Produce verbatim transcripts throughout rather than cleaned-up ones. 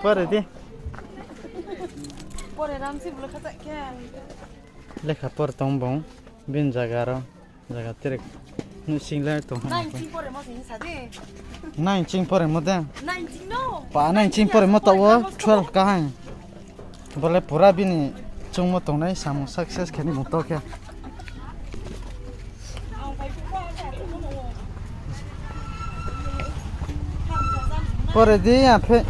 Pore di. Pore ram si bolo khacha khe. Lekha por tong bung, bini zaga ro, zaga tre. Nuhsing le tong ha. Nine ching pore mo sing sa di. Nine ching pore mo de. Nine ching no. Pa nine ching pore mo taoh wo twelve kaham. Bo le pura bini chungmo tongnai samung success khe ni bung to khe. Pore di aphei.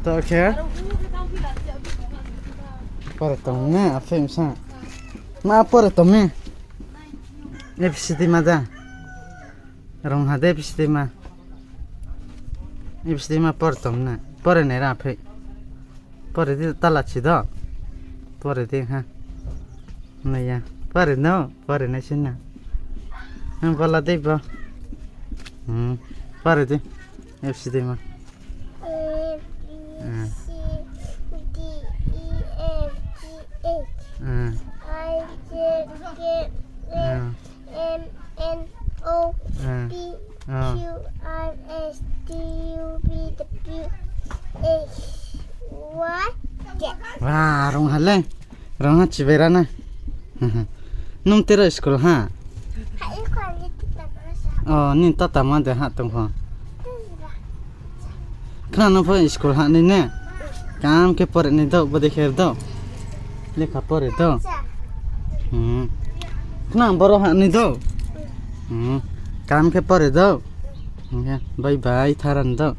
To khe. Pore tong ne aphei bsa. Ma pore tong mi. A B C D ma da. Rung ha de A B C D ma. A B C D ma pore tong na. Pore nai ra aphei. Pore di tala chi do. Pore di ha. Nai ya. Pore no. Pore nai sin na. Ang bola dei bo. Hmm. Pore di. A B C D ma. A, B, C, D, E, F, G, H, I, J, K, L, M, N, O, P, Q, R, S, T, U, V, W, X, Y, Z. Wa, rung ha le. Rung ha chibai ra na. Nung tero school ha? O, nini tata ma de ha tong pho. Khna no pho school ha nai ne? Kam khe pore nai do, bodei khe do. Lekha pore do. Khna boro ha nai do. Kam khe pore do. Bye bye, tharan do.